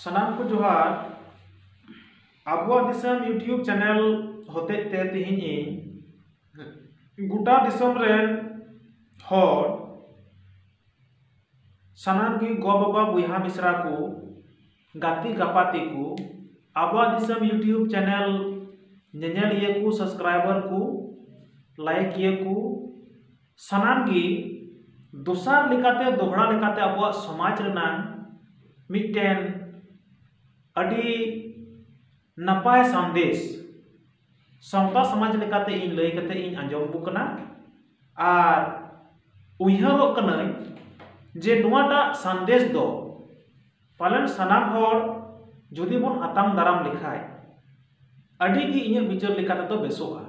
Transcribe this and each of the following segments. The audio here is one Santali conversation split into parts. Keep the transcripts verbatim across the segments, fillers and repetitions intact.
ᱥᱟᱱᱟᱢ ᱠᱚ ᱡᱚᱦᱟᱨ᱾ ᱟᱵᱚᱣᱟᱜ ᱫᱤᱥᱚᱢ YouTube channel ᱦᱚᱛᱮᱡ ᱛᱮ ᱛᱮᱦᱮᱧ ᱤᱧ ᱜᱚᱴᱟ ᱫᱤᱥᱚᱢ ᱨᱮᱱ ᱦᱚᱲ, ᱥᱟᱱᱟᱢ ᱜᱮ ᱜᱚ ᱵᱟᱵᱟ ᱵᱚᱭᱦᱟ ᱢᱤᱥᱨᱟ ᱠᱚ, ᱜᱟᱛᱮ ᱜᱟᱯᱟᱛᱮ ᱠᱚ, ᱟᱵᱚᱣᱟᱜ ᱫᱤᱥᱚᱢ YouTube channel ᱧᱮᱧᱮᱞᱤᱭᱟᱹ ᱠᱚ, subscriber ᱠᱚ, ᱞᱟᱭᱤᱠᱤᱭᱟᱹ ᱠᱚ, ᱥᱟᱱᱟᱢ ᱜᱮ ᱫᱚᱥᱟᱨ ᱞᱮᱠᱟᱛᱮ, ᱫᱚᱦᱲᱟ ᱞᱮᱠᱟᱛᱮ ᱟᱵᱚᱣᱟᱜ ᱥᱚᱢᱟᱡᱽ ᱨᱮᱱᱟᱝ ᱢᱤᱫᱴᱮᱱ ᱟᱹᱰᱤ ᱱᱟᱯᱟᱭ ᱥᱟᱸᱫᱮᱥ ᱥᱟᱶᱛᱟ ᱥᱚᱢᱟᱡᱽ ᱞᱮᱠᱟᱛᱮ ᱤᱧ ᱞᱟᱹᱭ ᱠᱟᱛᱮ ᱤᱧ ᱟᱸᱡᱚᱢ ᱟᱵᱚ ᱠᱟᱱᱟ᱾ ᱟᱨ ᱩᱭᱦᱟᱹᱨᱚᱜ ᱠᱟᱹᱱᱟᱹᱧ ᱡᱮ ᱱᱚᱣᱟᱴᱟᱜ ᱥᱟᱸᱫᱮᱥ ᱫᱚ ᱯᱟᱞᱮᱱ ᱥᱟᱱᱟᱢ ᱦᱚᱲ ᱡᱩᱫᱤ ᱵᱚᱱ ᱟᱛᱟᱝ ᱫᱟᱨᱟᱢ ᱞᱮᱠᱷᱟᱡ ᱟᱹᱰᱤ ᱜᱮ ᱤᱧᱟᱹᱜ ᱵᱤᱪᱟᱹᱨ ᱞᱮᱠᱟ ᱛᱮᱫᱚ ᱵᱮᱥᱚᱜᱼᱟ᱾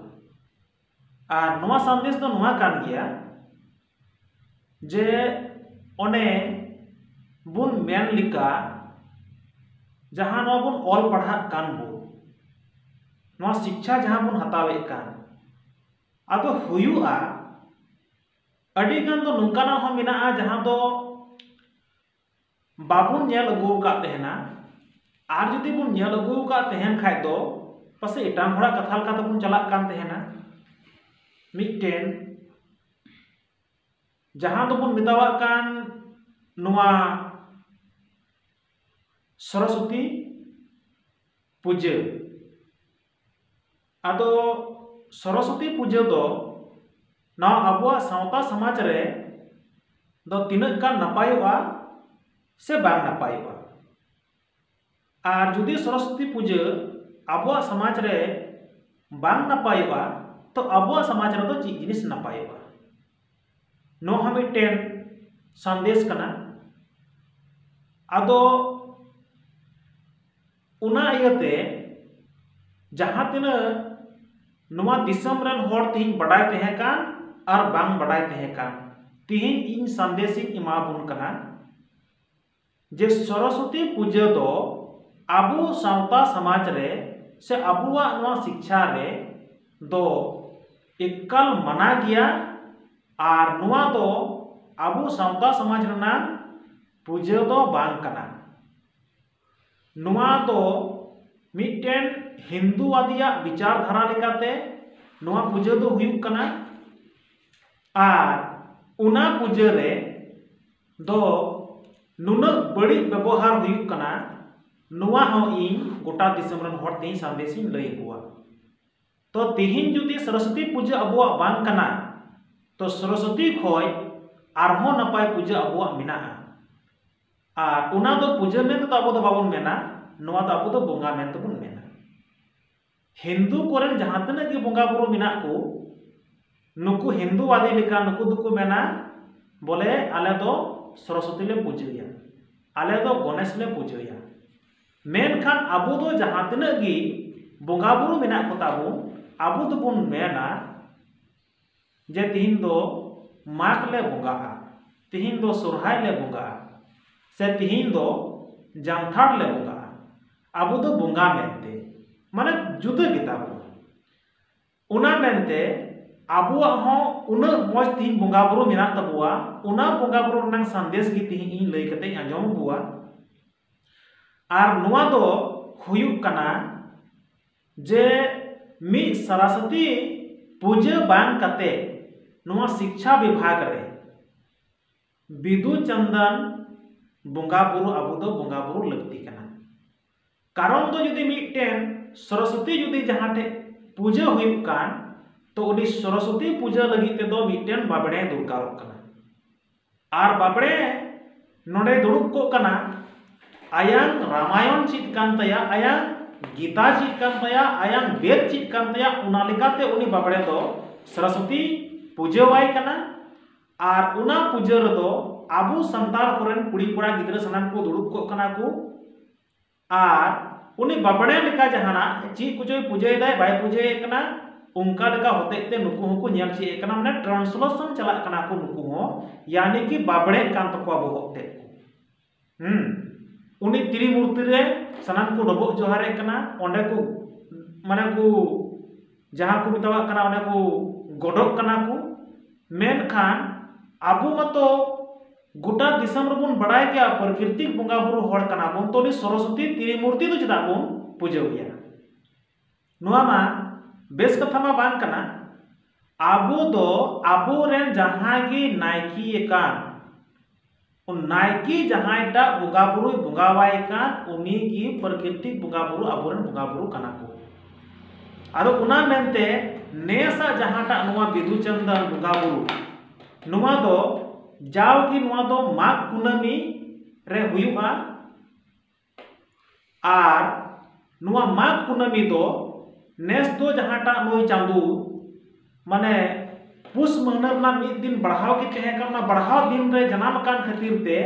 ᱟᱨ ᱱᱚᱣᱟ ᱥᱟᱸᱫᱮᱥ ᱫᱚ ᱱᱚᱣᱟ ᱠᱟᱱ ᱜᱮᱭᱟ ᱡᱮ ᱚᱱᱮ ᱵᱚᱱ ᱢᱮᱱ ᱞᱮᱠᱟ, ᱡᱟᱦᱟᱸ ᱱᱚᱣᱟ ᱵᱚᱱ ᱚᱞ ᱯᱟᱲᱦᱟᱜ ᱠᱟᱱ ᱵᱚ, ᱱᱚᱣᱟ ᱥᱤᱠᱪᱷᱟ ᱡᱟᱦᱟᱸ ᱵᱚᱱ ᱦᱟᱛᱟᱣᱮᱫ ᱠᱟᱱ, ᱟᱫᱚ ᱦᱩᱭᱩᱜᱼᱟ, ᱟᱹᱰᱤ ᱜᱟᱱ ᱫᱚ ᱱᱚᱝᱠᱟᱱᱟᱜ ᱦᱚᱸ ᱢᱮᱱᱟᱜᱼᱟ ᱡᱟᱦᱟᱸ ᱫᱚ ᱵᱟᱵᱚᱱ ᱧᱮᱞ ᱟᱹᱜᱩ ᱟᱠᱟᱫ ᱛᱟᱦᱮᱱᱟ᱾ ᱟᱨ ᱡᱩᱫᱤ ᱵᱚᱱ ᱧᱮᱞ ᱟᱹᱜᱩ ᱟᱠᱟᱫ ᱛᱟᱦᱮᱱ ᱠᱷᱟᱡ ᱫᱚ ᱯᱟᱥᱮᱡ ᱮᱴᱟᱜ ᱦᱚᱲᱟᱜ ᱠᱟᱛᱷᱟ ᱞᱮᱠᱟ ᱛᱮᱵᱚᱱ ᱪᱟᱞᱟᱜ ᱠᱟᱱ ᱛᱟᱦᱮᱱᱟ᱾ ᱢᱤᱫᱴᱮᱱ ᱡᱟᱦᱟᱸ ᱫᱚᱵᱚᱱ ᱢᱮᱛᱟᱣᱟᱜ ᱠᱟᱱ ᱱᱚᱣᱟ ᱥᱚᱨᱚᱥᱚᱛᱤ ᱯᱩᱡᱟᱹ᱾ ᱟᱫᱚ ᱥᱚᱨᱚᱥᱚᱛᱤ ᱯᱩᱡᱟᱹ ᱫᱚ ᱱᱚᱣᱟ ᱟᱵᱚᱣᱟᱜ ᱥᱟᱶᱛᱟ ᱥᱚᱢᱟᱡᱽ ᱨᱮ ᱫᱚ ᱛᱤᱱᱟᱹᱜ ᱜᱟᱱ ᱱᱟᱯᱟᱭᱚᱜᱼᱟ ᱥᱮ ᱵᱟᱝ ᱱᱟᱯᱟᱭᱚᱜᱼᱟ? ᱟᱨ ᱡᱩᱫᱤ ᱥᱚᱨᱚᱥᱚᱛᱤ ᱯᱩᱡᱟᱹ ᱟᱵᱚᱣᱟᱜ ᱥᱚᱢᱟᱡᱽ ᱨᱮ ᱵᱟᱝ ᱱᱟᱯᱟᱭᱚᱜᱼᱟ, ᱛᱚ ᱟᱵᱚᱣᱟᱜ ᱥᱚᱢᱟᱡᱽ ᱨᱮᱫᱚ ᱪᱮᱫ ᱡᱤᱱᱤᱥ ᱱᱟᱯᱟᱭᱚᱜᱼᱟ? ᱱᱚᱣᱟ ᱦᱚᱸ ᱢᱤᱫᱴᱮᱱ ᱥᱟᱸᱫᱮᱥ ᱠᱟᱱᱟ᱾ ᱟᱫᱚ ᱚᱱᱟ ᱤᱭᱟᱹᱛᱮ ᱡᱟᱦᱟᱸ ᱛᱤᱱᱟᱹᱜ ᱱᱚᱣᱟ ᱫᱤᱥᱚᱢ ᱨᱮᱱ ᱦᱚᱲ ᱛᱮᱦᱮᱧ ᱵᱟᱰᱟᱭ ᱛᱟᱦᱮᱸ ᱠᱟᱱ ᱟᱨ ᱵᱟᱝ ᱵᱟᱰᱟᱭ ᱛᱟᱦᱮᱸ ᱠᱟᱱ, ᱛᱮᱦᱮᱧ ᱤᱧ ᱥᱟᱸᱫᱮᱥ ᱤᱧ ᱮᱢᱟ ᱵᱚᱱ ᱠᱟᱱᱟ ᱡᱮ ᱥᱚᱨᱚᱥᱚᱛᱤ ᱯᱩᱡᱟᱹ ᱫᱚ ᱟᱵᱚ ᱥᱟᱶᱛᱟ ᱥᱚᱢᱟᱡᱽ ᱨᱮ ᱥᱮ ᱟᱵᱚᱣᱟᱜ ᱱᱚᱣᱟ ᱥᱤᱠᱪᱷᱟ ᱨᱮ ᱫᱚ ᱮᱠᱟᱞ ᱢᱟᱱᱟ ᱜᱮᱭᱟ᱾ ᱟᱨ ᱱᱚᱣᱟ ᱫᱚ ᱟᱵᱚ ᱥᱟᱶᱛᱟ ᱥᱚᱢᱟᱡᱽ ᱨᱮᱱᱟᱜ ᱯᱩᱡᱟᱹ ᱫᱚ ᱵᱟᱝ ᱠᱟᱱᱟ᱾ ᱱᱚᱣᱟ ᱫᱚ ᱢᱤᱫᱴᱮᱱ ᱦᱤᱱᱫᱩᱣᱟᱫᱤᱭᱟᱜ ᱵᱤᱪᱟᱨ ᱫᱷᱟᱨᱟ ᱞᱮᱠᱟᱛᱮ ᱱᱚᱣᱟ ᱯᱩᱡᱟᱹ ᱫᱚ ᱦᱩᱭᱩᱜ ᱠᱟᱱᱟ᱾ ᱟᱨ ᱚᱱᱟ ᱯᱩᱡᱟᱹ ᱨᱮ ᱫᱚ ᱱᱩᱱᱟᱹᱜ ᱵᱟᱹᱲᱤᱡ ᱵᱮᱵᱚᱦᱟᱨ ᱦᱩᱭᱩᱜ ᱠᱟᱱᱟ, ᱱᱚᱣᱟ ᱦᱚᱸ ᱤᱧ ᱜᱚᱴᱟ ᱫᱤᱥᱚᱢ ᱨᱮᱱ ᱦᱚᱲ ᱛᱮᱧ ᱥᱟᱸᱫᱮᱥ ᱤᱧ ᱞᱟᱹᱭ ᱟᱠᱚᱣᱟ᱾ ᱛᱚ ᱛᱤᱦᱤᱧ ᱡᱩᱫᱤ ᱥᱚᱨᱚᱥᱚᱛᱤ ᱯᱩᱡᱟᱹ ᱟᱵᱚᱣᱟᱜ ᱵᱟᱝ ᱠᱟᱱᱟ, ᱛᱚ ᱥᱚᱨᱚᱥᱚᱛᱤ ᱠᱷᱚᱡ ᱟᱨᱦᱚᱸ ᱱᱟᱯᱟᱭ ᱯᱩᱡᱟᱹ ᱟᱵᱚᱣᱟᱜ ᱢᱮᱱᱟᱜᱼᱟ᱾ ᱟᱨ ᱚᱱᱟ ᱫᱚ ᱯᱩᱡᱟᱹ ᱢᱮᱱᱛᱮ ᱫᱚ ᱟᱵᱚ ᱫᱚ ᱵᱟᱵᱚᱱ ᱢᱮᱱᱟ, ᱱᱚᱣᱟ ᱫᱚ ᱟᱵᱚ ᱫᱚ ᱵᱚᱸᱜᱟ ᱢᱮᱱᱛᱮ ᱵᱚᱱ ᱢᱮᱱᱟ᱾ ᱦᱤᱱᱫᱩ ᱠᱚᱨᱮᱱ ᱡᱟᱦᱟᱸ ᱛᱤᱱᱟᱹᱜ ᱜᱮ ᱵᱚᱸᱜᱟ ᱵᱩᱨᱩ ᱢᱮᱱᱟᱜ ᱠᱚ, ᱱᱩᱠᱩ ᱦᱤᱱᱫᱩᱣᱟᱫᱤ ᱞᱮᱠᱟ ᱱᱩᱠᱩ ᱫᱚᱠᱚ ᱢᱮᱱᱟ, ᱵᱚᱞᱮ ᱟᱞᱮ ᱫᱚ ᱥᱚᱨᱚᱥᱚᱛᱤ ᱞᱮ ᱯᱩᱡᱟᱹᱭᱟ, ᱟᱞᱮ ᱫᱚ ᱜᱚᱱᱮᱥ ᱞᱮ ᱯᱩᱡᱟᱹᱭᱟ᱾ ᱢᱮᱱᱠᱷᱟᱱ ᱟᱵᱚ ᱫᱚ ᱡᱟᱦᱟᱸ ᱛᱤᱱᱟᱹᱜ ᱜᱮ ᱵᱚᱸᱜᱟ ᱵᱩᱨᱩ ᱢᱮᱱᱟᱜ ᱠᱚ ᱛᱟᱵᱚᱱ, ᱟᱵᱚ ᱫᱚᱵᱚᱱ ᱢᱮᱱᱟ ᱡᱮ ᱛᱤᱦᱤᱧ ᱫᱚ ᱢᱟᱜᱽ ᱞᱮ ᱵᱚᱸᱜᱟᱜᱼᱟ, ᱛᱤᱦᱤᱧ ᱫᱚ ᱥᱚᱨᱦᱟᱭ ᱞᱮ ᱵᱚᱸᱜᱟᱜᱼᱟ, ᱥᱮ ᱛᱤᱦᱤᱧ ᱫᱚ ᱡᱟᱱᱛᱷᱟᱲ ᱞᱮ ᱵᱚᱸᱜᱟᱜᱼᱟ᱾ ᱟᱵᱚ ᱫᱚ ᱵᱚᱸᱜᱟ ᱢᱮᱱᱛᱮ, ᱢᱟᱱᱮ ᱡᱩᱫᱟᱹ ᱜᱮᱛᱟ ᱵᱚᱱᱟ᱾ ᱚᱱᱟ ᱢᱮᱱᱛᱮ ᱟᱵᱚᱣᱟᱜ ᱦᱚᱸ ᱩᱱᱟᱹᱜ ᱢᱚᱡᱽ ᱛᱤᱦᱤᱧ ᱵᱚᱸᱜᱟ ᱵᱩᱨᱩ ᱢᱮᱱᱟᱜ ᱛᱟᱵᱚᱣᱟ, ᱚᱱᱟ ᱵᱚᱸᱜᱟ ᱵᱩᱨᱩ ᱨᱮᱱᱟᱜ ᱥᱟᱸᱫᱮᱥ ᱜᱮ ᱛᱤᱦᱤᱧ ᱤᱧ ᱞᱟᱹᱭ ᱠᱟᱛᱮ ᱤᱧ ᱟᱸᱡᱚᱢ ᱟᱵᱚᱣᱟ᱾ ᱟᱨ ᱱᱚᱣᱟ ᱫᱚ ᱦᱩᱭᱩᱜ ᱠᱟᱱᱟ ᱡᱮ ᱢᱤᱫ ᱥᱚᱨᱚᱥᱚᱛᱤ ᱯᱩᱡᱟᱹ ᱵᱟᱝ ᱠᱟᱛᱮ ᱱᱚᱣᱟ ᱥᱤᱠᱪᱷᱟ ᱵᱤᱵᱷᱟᱜᱽ ᱨᱮ ᱵᱤᱫᱩ ᱪᱟᱸᱫᱟᱱ ᱵᱚᱸᱜᱟ ᱵᱩᱨᱩ ᱟᱵᱚ ᱫᱚ ᱵᱚᱸᱜᱟ ᱵᱩᱨᱩ ᱞᱟᱹᱠᱛᱤ ᱠᱟᱱᱟ᱾ ᱠᱟᱨᱚᱱ ᱫᱚ ᱡᱩᱫᱤ ᱢᱤᱫᱴᱮᱱ ᱥᱚᱨᱚᱥᱚᱛᱤ ᱡᱩᱫᱤ ᱡᱟᱦᱟᱸ ᱴᱷᱮᱡ ᱯᱩᱡᱟᱹ ᱦᱩᱭᱩᱜ ᱠᱟᱱ, ᱛᱚ ᱩᱱᱤ ᱥᱚᱨᱚᱥᱚᱛᱤ ᱯᱩᱡᱟᱹ ᱞᱟᱹᱜᱤᱫ ᱛᱮᱫᱚ ᱢᱤᱫᱴᱮᱱ ᱵᱟᱵᱲᱮ ᱫᱚᱨᱠᱟᱨᱚᱜ ᱠᱟᱱᱟ᱾ ᱟᱨ ᱵᱟᱵᱲᱮ ᱱᱚᱰᱮ ᱫᱩᱲᱩᱵ ᱠᱚᱜ ᱠᱟᱱᱟ, ᱟᱭᱟᱝ ᱨᱟᱢᱟᱭᱚᱱ ᱪᱮᱫ ᱠᱟᱱ ᱛᱟᱭᱟ, ᱟᱭᱟᱝ ᱜᱤᱛᱟ ᱪᱮᱫ ᱠᱟᱱ ᱛᱟᱭᱟ, ᱟᱭᱟᱝ ᱵᱮᱫ ᱪᱮᱫ ᱠᱟᱱ ᱛᱟᱭᱟ, ᱚᱱᱟ ᱞᱮᱠᱟᱛᱮ ᱩᱱᱤ ᱵᱟᱵᱲᱮ ᱫᱚ ᱥᱚᱨᱚᱥᱚᱛᱤ ᱯᱩᱡᱟᱹᱣᱟᱭ ᱠᱟᱱᱟ᱾ ᱟᱨ ᱚᱱᱟ ᱯᱩᱡᱟᱹ ᱨᱮᱫᱚ ᱟᱵᱚ ᱥᱟᱱᱛᱟᱲ ᱠᱚᱨᱮᱱ ᱠᱩᱲᱤ ᱠᱚᱲᱟ ᱜᱤᱫᱽᱨᱟᱹ ᱥᱟᱱᱟᱢ ᱠᱚ ᱫᱩᱲᱩᱵ ᱠᱚᱜ ᱠᱟᱱᱟ ᱠᱚ᱾ ᱟᱨ ᱩᱱᱤ ᱵᱟᱵᱲᱮ ᱞᱮᱠᱟ ᱡᱟᱦᱟᱱᱟᱜ ᱪᱮᱫ ᱠᱚᱪᱚᱭ ᱯᱩᱡᱟᱹᱭᱮᱫᱟᱭ ᱵᱟᱭ ᱯᱩᱡᱟᱹᱭᱮᱫ ᱠᱟᱱᱟ, ᱚᱱᱠᱟ ᱞᱮᱠᱟ ᱦᱚᱛᱮᱡ ᱛᱮ ᱱᱩᱠᱩ ᱦᱚᱸᱠᱚ ᱧᱮᱞ ᱪᱮᱫ ᱮᱫ ᱠᱟᱱᱟ, ᱢᱟᱱᱮ translation ᱪᱟᱞᱟᱜ ᱠᱟᱱᱟ ᱠᱚ ᱱᱩᱠᱩ ᱦᱚᱸ, ᱭᱟᱱᱤ ᱠᱤ ᱵᱟᱵᱲᱮᱜ ᱠᱟᱱ ᱛᱟᱠᱚᱣᱟ ᱵᱚᱦᱚᱜ ᱛᱮᱫ ᱠᱚ᱾ ᱦᱩᱸ, ᱩᱱᱤ ᱛᱨᱤᱢᱩᱨᱛᱤ ᱨᱮ ᱥᱟᱱᱟᱢ ᱠᱚ ᱰᱚᱵᱚᱜ ᱡᱚᱦᱟᱨᱮᱫ ᱠᱟᱱᱟ, ᱚᱸᱰᱮ ᱠᱚ ᱢᱟᱱᱮ ᱠᱚ ᱡᱟᱦᱟᱸ ᱠᱚ ᱢᱮᱛᱟᱣᱟᱜ ᱠᱟᱱᱟ ᱚᱸᱰᱮ ᱠᱚ ᱜᱚᱰᱚᱜ ᱠᱟᱱᱟ ᱠᱚ᱾ ᱢᱮᱱᱠᱷᱟᱱ ᱟᱵᱚ ᱢᱟᱛᱚ ᱜᱚᱴᱟ ᱫᱤᱥᱚᱢ ᱨᱮᱵᱚᱱ ᱵᱟᱲᱟᱭ ᱜᱮᱭᱟ ᱯᱨᱟᱠᱨᱤᱛᱤᱠ ᱵᱚᱸᱜᱟ ᱵᱩᱨᱩ ᱦᱚᱲ ᱠᱟᱱᱟ ᱵᱚᱱ, ᱛᱚ ᱩᱱᱤ ᱥᱚᱨᱚᱥᱚᱛᱤ ᱛᱨᱤᱢᱩᱨᱛᱤ ᱫᱚ ᱪᱮᱫᱟᱜ ᱵᱚᱱ ᱯᱩᱡᱟᱹᱣ ᱮᱭᱟ? ᱱᱚᱣᱟ ᱢᱟ ᱵᱮᱥ ᱠᱟᱛᱷᱟ ᱢᱟ ᱵᱟᱝ ᱠᱟᱱᱟ᱾ ᱟᱵᱚ ᱫᱚ ᱟᱵᱚᱨᱮᱱ ᱡᱟᱦᱟᱸᱭ ᱜᱮ ᱱᱟᱭᱠᱮ ᱟᱠᱟᱱ, ᱱᱟᱭᱠᱮ ᱡᱟᱦᱟᱸᱭᱴᱟᱜ ᱵᱚᱸᱜᱟ ᱵᱩᱨᱩᱭ ᱵᱚᱸᱜᱟᱣᱟᱭ ᱠᱟᱱ, ᱩᱱᱤ ᱜᱮ ᱯᱨᱟᱠᱨᱤᱛᱤᱠ ᱵᱚᱸᱜᱟ ᱵᱩᱨᱩ ᱟᱵᱚᱨᱮᱱ ᱵᱚᱸᱜᱟ ᱵᱩᱨᱩ ᱠᱟᱱᱟ ᱠᱚ᱾ ᱟᱫᱚ ᱚᱱᱟ ᱢᱮᱱᱛᱮ ᱱᱮᱥᱟᱜ ᱡᱟᱦᱟᱸᱴᱟᱜ ᱱᱚᱣᱟ ᱵᱤᱫᱩ ᱪᱟᱸᱫᱟᱱ ᱵᱚᱸᱜᱟ ᱵᱩᱨᱩ, ᱱᱚᱣᱟ ᱫᱚ ᱡᱟᱣᱜᱮ ᱱᱚᱣᱟ ᱫᱚ ᱢᱟᱜᱽ ᱠᱩᱱᱟᱹᱢᱤ ᱨᱮ ᱦᱩᱭᱩᱜᱼᱟ᱾ ᱟᱨ ᱱᱚᱣᱟ ᱢᱟᱜᱽ ᱠᱩᱱᱟᱹᱢᱤ ᱫᱚ ᱱᱮᱥ ᱫᱚ ᱡᱟᱦᱟᱸᱴᱟᱜ ᱱᱩᱭ ᱪᱟᱸᱫᱚ, ᱢᱟᱱᱮ ᱯᱩᱥ ᱢᱟᱹᱦᱱᱟᱹ ᱨᱮᱱᱟᱜ ᱢᱤᱫ ᱫᱤᱱ ᱵᱟᱲᱦᱟᱣ ᱜᱮ ᱛᱟᱦᱮᱸ ᱠᱟᱱᱟ, ᱚᱱᱟ ᱵᱟᱲᱦᱟᱣ ᱫᱤᱱ ᱨᱮ ᱡᱟᱱᱟᱢ ᱟᱠᱟᱱ ᱠᱷᱟᱹᱛᱤᱨ ᱛᱮ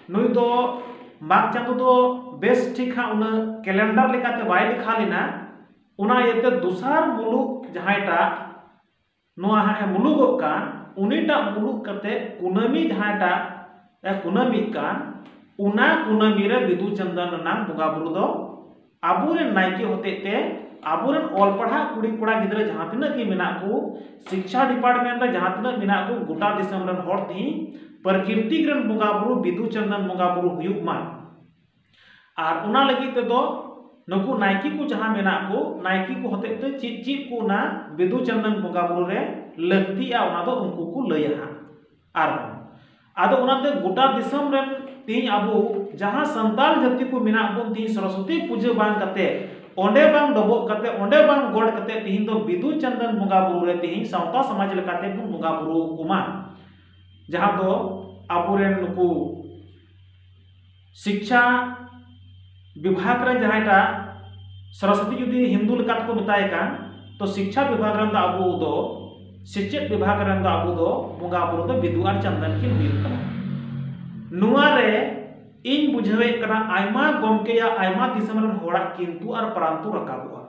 ᱱᱩᱭ ᱫᱚ ᱢᱟᱜᱽ ᱪᱟᱸᱫᱚ ᱫᱚ ᱵᱮᱥ ᱴᱷᱤᱠ ᱦᱟᱸᱜ ᱩᱱᱟᱹᱜ ᱠᱮᱞᱮᱱᱰᱟᱨ ᱞᱮᱠᱟᱛᱮ ᱵᱟᱭ ᱞᱮᱠᱷᱟ ᱞᱮᱱᱟ᱾ ᱚᱱᱟ ᱤᱭᱟᱹᱛᱮ ᱫᱚᱥᱟᱨ ᱢᱩᱞᱩᱜ ᱡᱟᱦᱟᱸᱭᱴᱟᱜ ᱱᱚᱣᱟ ᱦᱟᱸᱜ ᱮ ᱢᱩᱞᱩᱜᱚᱜ ᱠᱟᱱ, ᱩᱱᱤᱴᱟᱜ ᱢᱩᱞᱩᱜ ᱠᱟᱛᱮ ᱠᱩᱱᱟᱹᱢᱤ ᱡᱟᱦᱟᱸᱭᱴᱟᱜ ᱮ ᱠᱩᱱᱟᱹᱢᱤᱜ ᱠᱟᱱ, ᱚᱱᱟ ᱠᱩᱱᱟᱹᱢᱤ ᱨᱮ ᱵᱤᱫᱩ ᱪᱟᱸᱫᱟᱱ ᱨᱮᱱᱟᱜ ᱵᱚᱸᱜᱟ ᱵᱩᱨᱩ ᱫᱚ ᱟᱵᱚᱨᱮᱱ ᱱᱟᱭᱠᱮ ᱦᱚᱛᱮᱡ ᱛᱮ ᱟᱵᱚᱨᱮᱱ ᱚᱞ ᱯᱟᱲᱦᱟᱜ ᱠᱩᱲᱤ ᱠᱚᱲᱟ ᱜᱤᱫᱽᱨᱟᱹ ᱡᱟᱦᱟᱸ ᱛᱤᱱᱟᱹᱜ ᱜᱮ ᱢᱮᱱᱟᱜ ᱠᱚ, ᱥᱤᱠᱪᱷᱟ ᱰᱤᱯᱟᱨᱴᱢᱮᱱᱴ ᱨᱮ ᱡᱟᱦᱟᱸ ᱛᱤᱱᱟᱹᱜ ᱢᱮᱱᱟᱜ ᱠᱚ, ᱜᱚᱴᱟ ᱫᱤᱥᱚᱢ ᱨᱮᱱ ᱦᱚᱲ ᱛᱮᱦᱮᱧ ᱯᱨᱟᱠᱨᱤᱛᱤᱠ ᱨᱮᱱ ᱵᱚᱸᱜᱟ ᱵᱩᱨᱩ, ᱵᱤᱫᱩ ᱪᱟᱸᱫᱟᱱ ᱵᱚᱸᱜᱟ ᱵᱩᱨᱩ ᱦᱩᱭᱩᱜ ᱢᱟ᱾ ᱟᱨ ᱚᱱᱟ ᱞᱟᱹᱜᱤᱫ ᱛᱮᱫᱚ ᱱᱩᱠᱩ ᱱᱟᱭᱠᱮ ᱠᱚ ᱡᱟᱦᱟᱸ ᱢᱮᱱᱟᱜ ᱠᱚ, ᱱᱟᱭᱠᱮ ᱠᱚ ᱦᱚᱛᱮᱡ ᱛᱮ ᱪᱮᱫ ᱪᱮᱫ ᱠᱚ ᱚᱱᱟ ᱵᱤᱫᱩ ᱪᱟᱸᱫᱟᱱ ᱵᱚᱸᱜᱟ ᱵᱩᱨᱩ ᱨᱮ ᱞᱟᱹᱠᱛᱤᱜᱼᱟ, ᱚᱱᱟ ᱫᱚ ᱩᱱᱠᱩ ᱠᱚ ᱞᱟᱹᱭᱟ ᱦᱟᱸᱜ᱾ ᱟᱨᱦᱚᱸ ᱟᱫᱚ ᱚᱱᱟᱛᱮ ᱜᱚᱴᱟ ᱫᱤᱥᱚᱢ ᱨᱮᱱ ᱛᱮᱦᱮᱧ ᱟᱵᱚ ᱡᱟᱦᱟᱸ ᱥᱟᱱᱛᱟᱲ ᱡᱟᱹᱛᱤ ᱠᱚ ᱢᱮᱱᱟᱜ ᱵᱚᱱ, ᱛᱮᱦᱮᱧ ᱥᱚᱨᱚᱥᱚᱛᱤ ᱯᱩᱡᱟᱹ ᱵᱟᱝ ᱠᱟᱛᱮ, ᱚᱸᱰᱮ ᱵᱟᱝ ᱰᱚᱵᱚᱜ ᱠᱟᱛᱮ, ᱚᱸᱰᱮ ᱵᱟᱝ ᱜᱚᱰ ᱠᱟᱛᱮ, ᱛᱮᱦᱮᱧ ᱫᱚ ᱵᱤᱫᱩ ᱪᱟᱸᱫᱟᱱ ᱵᱚᱸᱜᱟ ᱵᱩᱨᱩ ᱨᱮ ᱛᱮᱦᱮᱧ ᱥᱟᱶᱛᱟ ᱥᱚᱢᱟᱡᱽ ᱞᱮᱠᱟᱛᱮ ᱵᱚᱱ ᱵᱚᱸᱜᱟ ᱵᱩᱨᱩ ᱟᱠᱚ ᱢᱟ, ᱡᱟᱦᱟᱸ ᱫᱚ ᱟᱵᱚᱨᱮᱱ ᱱᱩᱠᱩ ᱥᱤᱠᱪᱷᱟ ᱵᱤᱵᱷᱟᱜᱽ ᱨᱮ ᱡᱟᱦᱟᱸᱭᱴᱟᱜ ᱥᱚᱨᱚᱥᱚᱛᱤ ᱡᱩᱫᱤ ᱦᱤᱱᱫᱩ ᱞᱮᱠᱟ ᱛᱮᱠᱚ ᱢᱮᱛᱟᱭ ᱠᱟᱱ, ᱛᱚ ᱥᱤᱠᱪᱷᱟ ᱵᱤᱵᱷᱟᱜᱽ ᱨᱮᱱ ᱫᱚ ᱟᱵᱚ ᱫᱚ, ᱥᱮᱪᱮᱫ ᱵᱤᱵᱷᱟᱜᱽ ᱨᱮᱱ ᱫᱚ ᱟᱵᱚ ᱫᱚ ᱵᱚᱸᱜᱟ ᱵᱩᱨᱩ ᱫᱚ ᱵᱤᱫᱩ ᱟᱨ ᱪᱟᱸᱫᱟᱱ ᱠᱤᱱ ᱦᱩᱭᱩᱜ ᱠᱟᱱᱟ᱾ ᱱᱚᱣᱟ ᱨᱮ ᱤᱧ ᱵᱩᱡᱷᱟᱹᱣᱮᱫ ᱠᱟᱱᱟ, ᱟᱭᱢᱟ ᱜᱚᱢᱠᱮᱭᱟᱜ, ᱟᱭᱢᱟ ᱫᱤᱥᱚᱢ ᱨᱮᱱ ᱦᱚᱲᱟᱜ ᱠᱤᱱᱛᱩ ᱟᱨ ᱯᱟᱨᱟᱱᱛᱩ ᱨᱟᱠᱟᱵᱚᱜᱼᱟ᱾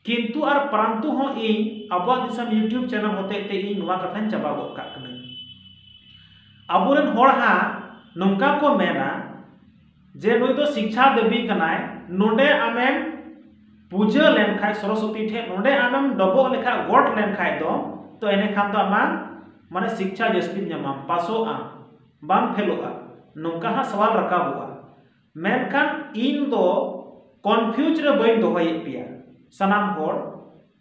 ᱠᱤᱱᱛᱩ ᱟᱨ ᱯᱟᱨᱟᱱᱛᱩ ᱦᱚᱸ ᱤᱧ ᱟᱵᱚᱣᱟᱜ ᱫᱤᱥᱚᱢ YouTube ᱪᱮᱱᱮᱞ ᱦᱚᱛᱮᱡ ᱛᱮ ᱤᱧ ᱱᱚᱣᱟ ᱠᱟᱛᱷᱟᱧ ᱪᱟᱵᱟ ᱜᱚᱫ ᱠᱟᱜ ᱠᱟᱹᱱᱟᱹᱧ᱾ ᱟᱵᱚᱨᱮᱱ ᱦᱚᱲ ᱦᱟᱸᱜ ᱱᱚᱝᱠᱟ ᱠᱚ ᱢᱮᱱᱟ ᱡᱮ ᱱᱩᱭ ᱫᱚ ᱥᱤᱠᱪᱷᱟ ᱫᱮᱵᱤ ᱠᱟᱱᱟᱭ, ᱱᱚᱰᱮ ᱟᱢᱮᱢ ᱯᱩᱡᱟᱹ ᱞᱮᱱᱠᱷᱟᱡ ᱥᱚᱨᱚᱥᱚᱛᱤ ᱴᱷᱮᱡ, ᱱᱚᱰᱮ ᱟᱢᱮᱢ ᱰᱚᱵᱚᱜ ᱞᱮᱠᱷᱟᱡ, ᱜᱚᱰ ᱞᱮᱱᱠᱷᱟᱡ ᱫᱚ, ᱛᱚ ᱮᱱᱮᱠᱷᱟᱱ ᱫᱚ ᱟᱢᱟᱜ ᱢᱟᱱᱮ ᱥᱤᱠᱪᱷᱟ ᱡᱟᱹᱥᱛᱤᱢ ᱧᱟᱢᱟ, ᱯᱟᱥᱚᱜᱼᱟ, ᱵᱟᱢ ᱯᱷᱮᱞᱚᱜᱼᱟ, ᱱᱚᱝᱠᱟ ᱦᱟᱸᱜ ᱥᱟᱣᱟᱞ ᱨᱟᱠᱟᱵᱚᱜᱼᱟ᱾ ᱢᱮᱱᱠᱷᱟᱱ ᱤᱧ ᱫᱚ ᱠᱚᱱᱯᱷᱤᱭᱩᱡᱽ ᱨᱮ ᱵᱟᱹᱧ ᱫᱚᱦᱚᱭᱮᱫ ᱯᱮᱭᱟ ᱥᱟᱱᱟᱢ ᱦᱚᱲ,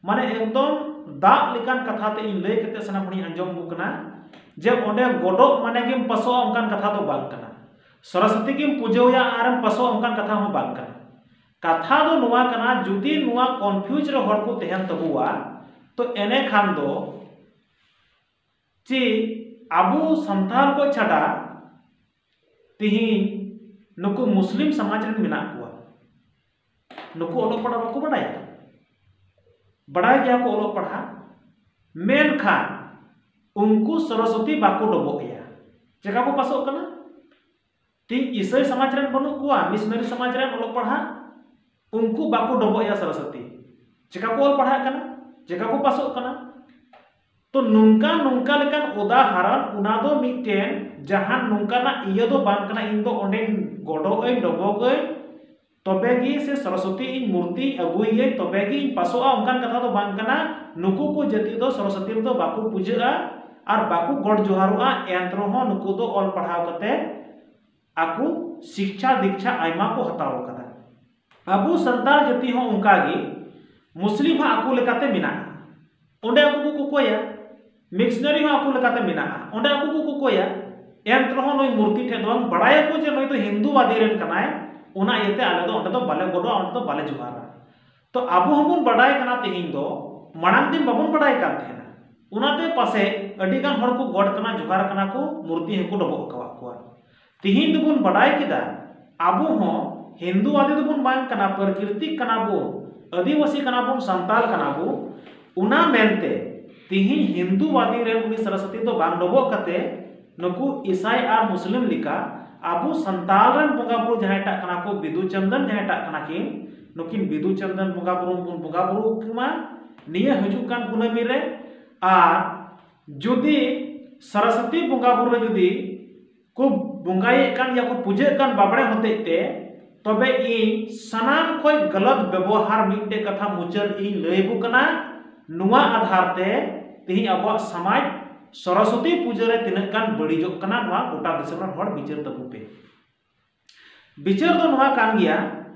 ᱢᱟᱱᱮ ᱮᱠᱫᱚᱢ ᱫᱟᱜ ᱞᱮᱠᱟᱱ ᱠᱟᱛᱷᱟ ᱛᱮ ᱤᱧ ᱞᱟᱹᱭ ᱠᱟᱛᱮ ᱥᱟᱱᱟᱢ ᱦᱚᱲᱤᱧ ᱟᱸᱡᱚᱢ ᱟᱵᱚ ᱠᱟᱱᱟ ᱡᱮ ᱚᱸᱰᱮ ᱜᱚᱰᱚᱜ ᱢᱟᱱᱮ ᱜᱮᱢ ᱯᱟᱥᱚᱜᱼᱟ, ᱚᱱᱠᱟᱱ ᱠᱟᱛᱷᱟ ᱫᱚ ᱵᱟᱝ ᱠᱟᱱᱟ᱾ ᱥᱚᱨᱚᱥᱚᱛᱤ ᱜᱮᱢ ᱯᱩᱡᱟᱹᱣᱭᱟ ᱟᱨᱮᱢ ᱯᱟᱥᱚᱜᱼᱟ, ᱚᱱᱠᱟᱱ ᱠᱟᱛᱷᱟ ᱦᱚᱸ ᱵᱟᱝ ᱠᱟᱱᱟ᱾ ᱠᱟᱛᱷᱟ ᱫᱚ ᱱᱚᱣᱟ ᱠᱟᱱᱟ, ᱡᱩᱫᱤ ᱱᱚᱣᱟ ᱠᱚᱱᱯᱷᱤᱭᱩᱡᱽ ᱨᱮ ᱦᱚᱲ ᱠᱚ ᱛᱟᱦᱮᱱ ᱛᱟᱵᱚᱣᱟ, ᱛᱚ ᱮᱱᱮᱠᱷᱟᱱ ᱫᱚ ᱪᱮ ᱟᱵᱚ ᱥᱟᱱᱛᱟᱲ ᱠᱚ ᱪᱷᱟᱰᱟ ᱛᱤᱦᱤᱧ ᱱᱩᱠᱩ ᱢᱩᱥᱞᱤᱢ ᱥᱚᱢᱟᱡᱽ ᱨᱮᱱ ᱢᱮᱱᱟᱜ ᱠᱚᱣᱟ, ᱱᱩᱠᱩ ᱚᱞᱚᱜ ᱯᱟᱲᱦᱟᱜ ᱵᱟᱠᱚ ᱵᱟᱰᱟᱭᱟ᱾ ᱵᱟᱰᱟᱭ ᱜᱮᱭᱟ ᱠᱚ ᱚᱞᱚᱜ ᱯᱟᱲᱦᱟᱜ, ᱢᱮᱱᱠᱷᱟᱱ ᱩᱱᱠᱩ ᱥᱚᱨᱚᱥᱚᱛᱤ ᱵᱟᱠᱚ ᱰᱚᱵᱚᱜ ᱮᱭᱟ᱾ ᱪᱮᱠᱟ ᱠᱚ ᱯᱟᱥᱚᱜ ᱠᱟᱱᱟ? ᱛᱤᱦᱤᱧ ᱤᱥᱟᱹᱭ ᱥᱚᱢᱟᱡᱽ ᱨᱮᱱ ᱵᱟᱹᱱᱩᱜ ᱠᱚᱣᱟ, ᱢᱤᱥᱱᱟᱨᱤ ᱥᱚᱢᱟᱡᱽ ᱨᱮᱱ ᱚᱞᱚᱜ ᱯᱟᱲᱦᱟᱜ, ᱩᱱᱠᱩ ᱵᱟᱠᱚ ᱰᱚᱵᱚᱜ ᱮᱭᱟ ᱥᱚᱨᱚᱥᱚᱛᱤ᱾ ᱪᱮᱠᱟ ᱠᱚ ᱚᱞ ᱯᱟᱲᱦᱟᱜ ᱠᱟᱱᱟ? ᱪᱮᱠᱟ ᱠᱚ ᱯᱟᱥᱚᱜ ᱠᱟᱱᱟ? ᱛᱚ ᱱᱚᱝᱠᱟ ᱱᱚᱝᱠᱟ ᱞᱮᱠᱟᱱ ᱩᱫᱟᱦᱚᱨᱚᱱ, ᱚᱱᱟ ᱫᱚ ᱢᱤᱫᱴᱮᱱ ᱡᱟᱦᱟᱱ ᱱᱚᱝᱠᱟᱱᱟᱜ ᱤᱭᱟᱹ ᱫᱚ ᱵᱟᱝ ᱠᱟᱱᱟ, ᱤᱧ ᱫᱚ ᱚᱸᱰᱮᱧ ᱜᱚᱰᱚᱜ ᱟᱹᱧ, ᱰᱚᱵᱚᱜ ᱟᱹᱧ, ᱛᱚᱵᱮ ᱜᱮ ᱥᱮ ᱥᱚᱨᱚᱥᱚᱛᱤ ᱤᱧ ᱢᱩᱨᱛᱤᱧ ᱟᱹᱜᱩᱭᱟᱹᱧ, ᱛᱚᱵᱮ ᱜᱮ ᱤᱧ ᱯᱟᱥᱚᱜᱼᱟ, ᱚᱱᱠᱟᱱ ᱠᱟᱛᱷᱟ ᱫᱚ ᱵᱟᱝ ᱠᱟᱱᱟ᱾ ᱱᱩᱠᱩ ᱠᱚ ᱡᱟᱹᱛᱤ ᱫᱚ ᱥᱚᱨᱚᱥᱚᱛᱤ ᱨᱮᱫᱚ ᱵᱟᱠᱚ ᱯᱩᱡᱟᱹᱜᱼᱟ ᱟᱨ ᱵᱟᱠᱚ ᱜᱚᱰ ᱡᱚᱦᱟᱨᱚᱜᱼᱟ, ᱮᱱ ᱨᱮᱦᱚᱸ ᱱᱩᱠᱩ ᱫᱚ ᱚᱞ ᱯᱟᱲᱦᱟᱣ ᱠᱟᱛᱮ ᱟᱠᱚ ᱥᱤᱠᱪᱷᱟ ᱫᱤᱠᱪᱷᱟ ᱟᱭᱢᱟ ᱠᱚ ᱦᱟᱛᱟᱣ ᱟᱠᱟᱫᱟ᱾ ᱟᱵᱚ ᱥᱟᱱᱛᱟᱲ ᱡᱟᱹᱛᱤ ᱦᱚᱸ ᱚᱱᱠᱟ ᱜᱮ, ᱢᱩᱥᱞᱤᱢ ᱦᱚᱸ ᱟᱠᱚ ᱞᱮᱠᱟᱛᱮ ᱢᱮᱱᱟᱜᱼᱟ, ᱚᱸᱰᱮ ᱟᱠᱚ ᱠᱚ ᱠᱚᱠᱚᱭᱟ, ᱢᱤᱥᱱᱟᱨᱤ ᱦᱚᱸ ᱟᱠᱚ ᱞᱮᱠᱟᱛᱮ ᱢᱮᱱᱟᱜᱼᱟ, ᱚᱸᱰᱮ ᱟᱠᱚ ᱠᱚ ᱠᱚᱠᱚᱭᱟ, ᱮᱱ ᱨᱮᱦᱚᱸ ᱱᱩᱭ ᱢᱩᱨᱛᱤ ᱴᱷᱮᱡ ᱫᱚ ᱵᱟᱝ, ᱵᱟᱲᱟᱭᱟᱠᱚ ᱡᱮ ᱱᱩᱭ ᱫᱚ ᱦᱤᱱᱫᱩᱵᱟᱫᱤ ᱨᱮᱱ ᱠᱟᱱᱟᱭ, ᱚᱱᱟ ᱤᱭᱟᱹᱛᱮ ᱟᱞᱮ ᱫᱚ ᱚᱸᱰᱮ ᱫᱚ ᱵᱟᱞᱮ ᱜᱚᱰᱚᱜᱼᱟ, ᱚᱸᱰᱮ ᱫᱚ ᱵᱟᱞᱮ ᱡᱚᱦᱟᱨᱟ᱾ ᱛᱚ ᱟᱵᱚ ᱦᱚᱸᱵᱚᱱ ᱵᱟᱰᱟᱭ ᱠᱟᱱᱟ ᱛᱮᱦᱮᱧ ᱫᱚ, ᱢᱟᱲᱟᱝ ᱫᱤᱱ ᱵᱟᱵᱚᱱ ᱵᱟᱰᱟᱭ ᱠᱟᱱ ᱛᱟᱦᱮᱱᱟ, ᱚᱱᱟᱛᱮ ᱯᱟᱥᱮᱡ ᱟᱹᱰᱤ ᱜᱟᱱ ᱦᱚᱲ ᱠᱚ ᱜᱚᱰ ᱠᱟᱱᱟ, ᱡᱚᱦᱟᱨ ᱠᱟᱱᱟ ᱠᱚ, ᱢᱩᱨᱛᱤ ᱦᱚᱸᱠᱚ ᱰᱚᱵᱚᱜ ᱟᱠᱟᱣᱟᱫ ᱠᱚᱣᱟ᱾ ᱛᱮᱦᱮᱧ ᱫᱚᱵᱚᱱ ᱵᱟᱰᱟᱭ ᱠᱮᱫᱟ, ᱟᱵᱚ ᱦᱚᱸ ᱦᱤᱱᱫᱩ ᱟᱫᱤ ᱫᱚᱵᱚᱱ ᱵᱟᱝ ᱠᱟᱱᱟ, ᱯᱨᱟᱠᱨᱤᱛᱤᱠ ᱠᱟᱱᱟ ᱵᱚᱱ, ᱟᱹᱫᱤᱵᱟᱹᱥᱤ ᱠᱟᱱᱟ ᱵᱚᱱ, ᱥᱟᱱᱛᱟᱲ ᱠᱟᱱᱟ ᱵᱚ᱾ ᱚᱱᱟ ᱢᱮᱱᱛᱮ ᱛᱮᱦᱮᱧ ᱦᱤᱱᱫᱩ ᱟᱫᱤ ᱨᱮᱱ ᱩᱱᱤ ᱥᱚᱨᱚᱥᱚᱛᱤ ᱫᱚ ᱵᱟᱝ ᱰᱚᱵᱚᱜ ᱠᱟᱛᱮ ᱱᱩᱠᱩ ᱤᱥᱟᱭ ᱟᱨ ᱢᱩᱥᱞᱤᱢ ᱞᱮᱠᱟ ᱟᱵᱚ ᱥᱟᱱᱛᱟᱲ ᱨᱮᱱ ᱵᱚᱸᱜᱟ ᱵᱩᱨᱩ ᱡᱟᱦᱟᱸᱭ ᱴᱟᱜ ᱠᱟᱱᱟ ᱠᱚ, ᱵᱤᱫᱩ ᱪᱟᱸᱫᱟᱱ ᱡᱟᱦᱟᱸᱭ ᱴᱟᱜ ᱠᱟᱱᱟ ᱠᱤᱱ, ᱱᱩᱠᱤᱱ ᱵᱤᱫᱩ ᱪᱟᱸᱫᱟᱱ ᱵᱚᱸᱜᱟ ᱵᱩᱨᱩ ᱵᱚᱱ ᱵᱚᱸᱜᱟ ᱵᱩᱨᱩ ᱟᱹᱠᱤᱱ ᱢᱟ ᱱᱤᱭᱟᱹ ᱦᱤᱡᱩᱜ ᱠᱟᱱ ᱠᱩᱱᱟᱹᱢᱤ ᱨᱮ᱾ ᱟᱨ ᱡᱩᱫᱤ ᱥᱚᱨᱚᱥᱚᱛᱤ ᱵᱚᱸᱜᱟ ᱵᱩᱨᱩ ᱨᱮ ᱡᱩᱫᱤ ᱠᱚ ᱵᱚᱸᱜᱟᱭᱮᱫ ᱠᱟᱱ ᱜᱮᱭᱟ, ᱠᱚ ᱯᱩᱡᱟᱹᱜ ᱠᱟᱱ ᱵᱟᱵᱲᱮ ᱦᱚᱛᱮᱡ ᱛᱮ, ᱛᱚᱵᱮ ᱤᱧ ᱥᱟᱱᱟᱢ ᱠᱷᱚᱡ ᱜᱟᱞᱟᱛ ᱵᱮᱵᱚᱦᱟᱨ ᱢᱤᱫᱴᱮᱡ ᱠᱟᱛᱷᱟ ᱢᱩᱪᱟᱹᱫ ᱤᱧ ᱞᱟᱹᱭ ᱟᱵᱚ ᱠᱟᱱᱟ᱾ ᱱᱚᱣᱟ ᱟᱫᱷᱟᱨ ᱛᱮ ᱛᱮᱦᱮᱧ ᱟᱵᱚᱣᱟᱜ ᱥᱚᱢᱟᱡᱽ ᱥᱚᱨᱚᱥᱚᱛᱤ ᱯᱩᱡᱟᱹ ᱨᱮ ᱛᱤᱱᱟᱹᱜ ᱜᱟᱱ ᱵᱟᱹᱲᱤᱡᱚᱜ ᱠᱟᱱᱟ, ᱱᱚᱣᱟ ᱜᱚᱴᱟ ᱫᱤᱥᱚᱢ ᱨᱮᱱ ᱦᱚᱲ ᱵᱤᱪᱟᱹᱨ ᱛᱟᱵᱚᱱ ᱯᱮ᱾ ᱵᱤᱪᱟᱹᱨ ᱫᱚ ᱱᱚᱣᱟ ᱠᱟᱱ ᱜᱮᱭᱟ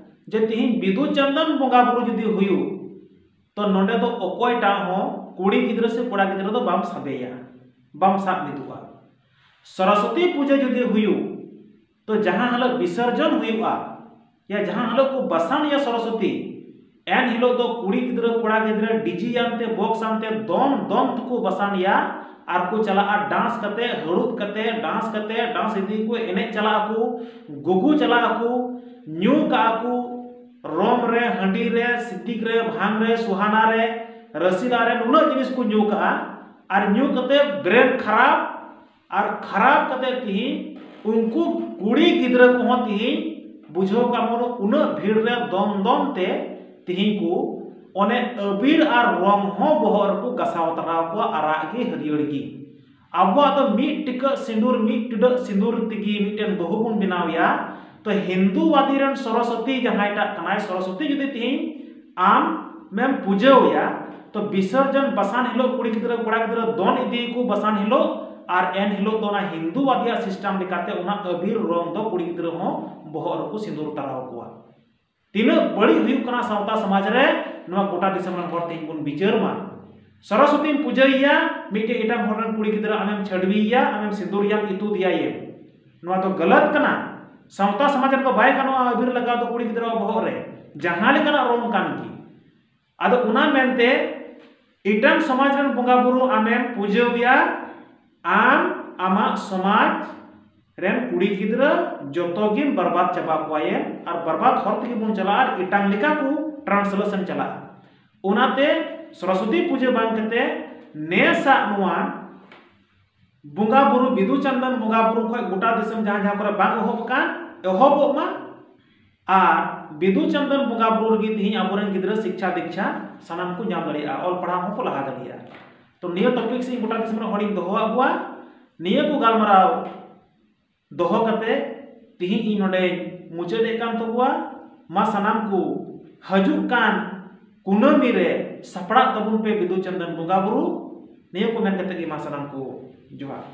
ᱡᱮ ᱛᱤᱦᱤᱧ ᱵᱤᱫᱩ ᱪᱟᱸᱫᱟᱱ ᱵᱚᱸᱜᱟ ᱵᱩᱨᱩ ᱡᱩᱫᱤ ᱦᱩᱭᱩᱜ, ᱛᱚ ᱱᱚᱰᱮ ᱫᱚ ᱚᱠᱚᱭᱴᱟᱜ ᱦᱚᱸ ᱠᱩᱲᱤ ᱜᱤᱫᱽᱨᱟᱹ ᱥᱮ ᱠᱚᱲᱟ ᱜᱤᱫᱽᱨᱟᱹ ᱫᱚ ᱵᱟᱢ ᱥᱟᱵᱮᱭᱟ, ᱵᱟᱢ ᱥᱟᱵ ᱢᱤᱫᱚᱜᱼᱟ᱾ ᱥᱚᱨᱚᱥᱚᱛᱤ ᱯᱩᱡᱟᱹ ᱡᱩᱫᱤ ᱦᱩᱭᱩᱜ, ᱛᱚ ᱡᱟᱦᱟᱸ ᱦᱤᱞᱳᱜ ᱵᱤᱥᱚᱨᱡᱚᱱ ᱦᱩᱭᱩᱜᱼᱟ, ᱭᱟ ᱡᱟᱦᱟᱸ ᱦᱤᱞᱳᱜ ᱠᱚ ᱵᱟᱥᱟᱱ ᱮᱭᱟ ᱥᱚᱨᱚᱥᱚᱛᱤ, ᱮᱱ ᱦᱤᱞᱳᱜ ᱫᱚ ᱠᱩᱲᱤ ᱜᱤᱫᱽᱨᱟᱹ ᱠᱚᱲᱟ ᱜᱤᱫᱽᱨᱟᱹ ᱰᱤᱡᱮ ᱟᱱᱛᱮ ᱵᱚᱠᱥ ᱟᱱᱛᱮ ᱫᱚᱱ ᱫᱚᱱ ᱛᱮᱠᱚ ᱵᱟᱥᱟᱱ ᱮᱭᱟ᱾ ᱟᱨ ᱠᱚ ᱪᱟᱞᱟᱜᱼᱟ ᱰᱟᱱᱥ ᱠᱟᱛᱮ, ᱦᱟᱹᱲᱩᱵ ᱠᱟᱛᱮ, ᱰᱟᱱᱥ ᱠᱟᱛᱮ, ᱰᱟᱱᱥ ᱤᱫᱤ ᱠᱚ, ᱮᱱᱮᱡ ᱪᱟᱞᱟᱜ ᱟᱠᱚ, ᱜᱩᱜᱩ ᱪᱟᱞᱟᱜ ᱟᱠᱚ, ᱧᱩ ᱠᱟᱜᱼᱟ ᱠᱚ, ᱨᱚᱢ ᱨᱮ, ᱦᱟᱺᱰᱤ ᱨᱮ, ᱥᱤᱫᱤᱠ ᱨᱮ, ᱵᱷᱟᱝ ᱨᱮ, ᱥᱩᱦᱟᱱᱟ ᱨᱮ, ᱨᱟᱹᱥᱤᱞᱟ ᱨᱮ, ᱱᱩᱱᱟᱹᱜ ᱡᱤᱱᱤᱥ ᱠᱚ ᱧᱩ ᱠᱟᱜᱼᱟ᱾ ᱟᱨ ᱧᱩ ᱠᱟᱛᱮ ᱵᱨᱮᱱ ᱠᱷᱟᱨᱟᱯ, ᱟᱨ ᱠᱷᱟᱨᱟᱯ ᱠᱟᱛᱮ ᱛᱤᱦᱤᱧ ᱩᱱᱠᱩ ᱠᱩᱲᱤ ᱜᱤᱫᱽᱨᱟᱹ ᱠᱚᱦᱚᱸ ᱛᱤᱦᱤᱧ ᱵᱩᱡᱷᱟᱹᱣ ᱠᱟᱜ ᱵᱚᱱ, ᱩᱱᱟᱹᱜ ᱵᱷᱤᱲ ᱨᱮ ᱫᱚᱱ ᱫᱚᱱ ᱛᱮ ᱛᱤᱦᱤᱧ ᱠᱚ ᱚᱱᱮ ᱟᱵᱤᱨ ᱟᱨ ᱨᱚᱝ ᱦᱚᱸ ᱵᱚᱦᱚᱜ ᱨᱮᱠᱚ ᱜᱟᱥᱟᱣ ᱛᱟᱨᱟᱣ ᱠᱚᱣᱟ, ᱟᱨᱟᱜ ᱜᱮ ᱦᱟᱹᱨᱭᱟᱹᱲ ᱜᱮ᱾ ᱟᱵᱚᱣᱟᱜ ᱫᱚ ᱢᱤᱫ ᱴᱤᱠᱟᱹᱜ ᱥᱤᱸᱫᱩᱨ, ᱢᱤᱫ ᱴᱤᱰᱟᱹᱜ ᱥᱤᱸᱫᱩᱨ ᱛᱮᱜᱮ ᱢᱤᱫᱴᱮᱱ ᱵᱟᱹᱦᱩ ᱵᱚᱱ ᱵᱮᱱᱟᱣ ᱮᱭᱟ᱾ ᱛᱚ ᱦᱤᱱᱫᱩᱣᱟᱫᱤ ᱨᱮᱱ ᱥᱚᱨᱚᱥᱚᱛᱤ ᱡᱟᱦᱟᱸᱭᱴᱟᱜ ᱠᱟᱱᱟᱭ, ᱥᱚᱨᱚᱥᱚᱛᱤ ᱡᱩᱫᱤ ᱛᱤᱦᱤᱧ ᱟᱢ ᱢᱮᱢ ᱯᱩᱡᱟᱹᱣ ᱮᱭᱟ, ᱛᱚ ᱵᱤᱥᱚᱨᱡᱚᱱ ᱵᱟᱥᱟᱱ ᱦᱤᱞᱳᱜ ᱠᱩᱲᱤ ᱜᱤᱫᱽᱨᱟᱹ ᱠᱚᱲᱟ ᱜᱤᱫᱽᱨᱟᱹ ᱫᱚᱱ ᱤᱫᱤᱭᱟᱠᱚ ᱵᱟᱥᱟᱱ ᱦᱤᱞᱳᱜ, ᱟᱨ ᱮᱱ ᱦᱤᱞᱳᱜ ᱫᱚ ᱚᱱᱟ ᱦᱤᱱᱫᱩᱣᱟᱫᱤᱭᱟᱜ ᱥᱤᱥᱴᱮᱢ ᱞᱮᱠᱟᱛᱮ ᱚᱱᱟ ᱟᱵᱤᱨ ᱨᱚᱝ ᱫᱚ ᱠᱩᱲᱤ ᱜᱤᱫᱽᱨᱟᱹ ᱦᱚᱸ ᱵᱚᱦᱚᱜ ᱨᱮᱠᱚ ᱥᱤᱸᱫᱩᱨ ᱛᱟᱨᱟᱣ ᱠᱚᱣᱟ᱾ ᱛᱤᱱᱟᱹᱜ ᱵᱟᱹᱲᱤᱡ ᱦᱩᱭᱩᱜ ᱠᱟᱱᱟ ᱥᱟᱶᱛᱟ ᱥᱚᱢᱟᱡᱽ ᱨᱮ, ᱱᱚᱣᱟ ᱜᱚᱴᱟ ᱫᱤᱥᱚᱢ ᱨᱮᱱ ᱦᱚᱲ ᱛᱮᱦᱮᱧ ᱵᱚᱱ ᱵᱤᱪᱟᱹᱨ ᱢᱟ᱾ ᱥᱚᱨᱚᱥᱚᱛᱤᱢ ᱯᱩᱡᱟᱹᱭᱮᱭᱟ, ᱢᱤᱫᱴᱮᱡ ᱮᱴᱟᱜ ᱦᱚᱲ ᱨᱮᱱ ᱠᱩᱲᱤ ᱜᱤᱫᱽᱨᱟᱹ ᱟᱢᱮᱢ ᱪᱷᱟᱹᱰᱣᱤᱭᱮᱭᱟ, ᱟᱢᱮᱢ ᱥᱤᱸᱫᱩᱨᱮᱭᱟᱢ, ᱤᱛᱩᱫᱮᱭᱟᱭᱮᱢ, ᱱᱚᱣᱟ ᱫᱚ ᱜᱟᱞᱟᱛ ᱠᱟᱱᱟ᱾ ᱥᱟᱶᱛᱟ ᱥᱚᱢᱟᱡᱽ ᱨᱮᱫᱚ ᱵᱟᱭ ᱜᱟᱱᱚᱜᱼᱟ ᱟᱵᱤᱨ ᱞᱟᱜᱟᱣ ᱫᱚ ᱠᱩᱲᱤ ᱜᱤᱫᱽᱨᱟᱹ ᱵᱚᱦᱚᱜ ᱨᱮ, ᱡᱟᱦᱟᱸ ᱞᱮᱠᱟᱱᱟᱜ ᱨᱚᱝ ᱠᱟᱱ ᱜᱮ᱾ ᱟᱫᱚ ᱚᱱᱟ ᱢᱮᱱᱛᱮ ᱮᱴᱟᱜ ᱥᱚᱢᱟᱡᱽ ᱨᱮᱱ ᱵᱚᱸᱜᱟ ᱵᱩᱨᱩ ᱟᱢᱮᱢ ᱯᱩᱡᱟᱹᱣᱮᱭᱟ, ᱟᱢ ᱟᱢᱟᱜ ᱥᱚᱢᱟᱡᱽ ᱨᱮᱱ ᱠᱩᱲᱤ ᱜᱤᱫᱽᱨᱟᱹ ᱡᱚᱛᱚ ᱜᱮᱢ ᱵᱟᱨᱵᱟᱫ ᱪᱟᱵᱟ ᱠᱚᱣᱟᱭᱮ, ᱟᱨ ᱵᱟᱨᱵᱟᱫ ᱦᱚᱨ ᱛᱮᱜᱮ ᱵᱚᱱ ᱪᱟᱞᱟᱜᱼᱟ, ᱟᱨ ᱮᱴᱟᱜ ᱞᱮᱠᱟ ᱠᱚ ᱴᱨᱟᱱᱥᱞᱮᱥᱚᱱ ᱪᱟᱞᱟᱜᱼᱟ᱾ ᱚᱱᱟᱛᱮ ᱥᱚᱨᱚᱥᱚᱛᱤ ᱯᱩᱡᱟᱹ ᱵᱟᱝ ᱠᱟᱛᱮ ᱱᱮᱥᱟᱜ ᱱᱚᱣᱟ ᱵᱚᱸᱜᱟ ᱵᱩᱨᱩ, ᱵᱤᱫᱩ ᱪᱟᱸᱫᱟᱱ ᱵᱚᱸᱜᱟ ᱵᱩᱨᱩ ᱠᱷᱚᱱ ᱜᱚᱴᱟ ᱫᱤᱥᱚᱢ ᱡᱟᱦᱟᱸ ᱡᱟᱦᱟᱸ ᱠᱚᱨᱮ ᱵᱟᱝ ᱮᱦᱚᱵ ᱟᱠᱟᱱ, ᱮᱦᱚᱵᱚᱜ ᱢᱟ᱾ ᱟᱨ ᱵᱤᱫᱩ ᱪᱟᱸᱫᱟᱱ ᱵᱚᱸᱜᱟ ᱵᱩᱨᱩ ᱨᱮᱜᱮ ᱛᱮᱦᱮᱧ ᱟᱵᱚᱨᱮᱱ ᱜᱤᱫᱽᱨᱟᱹ ᱥᱤᱠᱪᱷᱟ ᱫᱤᱠᱪᱷᱟ ᱥᱟᱱᱟᱢ ᱠᱚ ᱧᱟᱢ ᱫᱟᱲᱮᱭᱟᱜᱼᱟ, ᱚᱞ ᱯᱟᱲᱦᱟᱣ ᱦᱚᱸᱠᱚ ᱞᱟᱦᱟ ᱫᱟᱲᱮᱭᱟᱜᱼᱟ᱾ ᱛᱚ ᱱᱤᱭᱟᱹ ᱴᱚᱯᱤᱠ ᱥᱮ ᱤᱧ ᱜᱚᱴᱟ ᱫᱤᱥᱚᱢ ᱨᱮᱱ ᱦᱚᱲᱤᱧ ᱫᱚᱦᱚᱣᱟᱫ ᱠᱚᱣᱟ᱾ ᱱᱤᱭᱟᱹ ᱠᱚ ᱜᱟᱞᱢᱟᱨᱟᱣ ᱫᱚᱦᱚ ᱠᱟᱛᱮ ᱛᱮᱦᱮᱧ ᱤᱧ ᱱᱚᱰᱮᱧ ᱢᱩᱪᱟᱹᱫᱮᱫ ᱠᱟᱱ ᱛᱟᱵᱚᱣᱟ᱾ ᱢᱟ ᱥᱟᱱᱟᱢ ᱠᱚ ᱦᱤᱡᱩᱜ ᱠᱟᱱ ᱠᱩᱱᱟᱹᱢᱤ ᱨᱮ ᱥᱟᱯᱲᱟᱜ ᱛᱟᱵᱚᱱ ᱯᱮ ᱵᱤᱫᱩ ᱪᱟᱸᱫᱟᱱ ᱵᱚᱸᱜᱟ ᱵᱩᱨᱩ᱾ ᱱᱤᱭᱟᱹ ᱠᱚ ᱢᱮᱱ ᱠᱟᱛᱮ ᱜᱮ ᱢᱟ ᱥᱟᱱᱟᱢ ᱠᱚ ᱡᱚᱦᱟᱨ᱾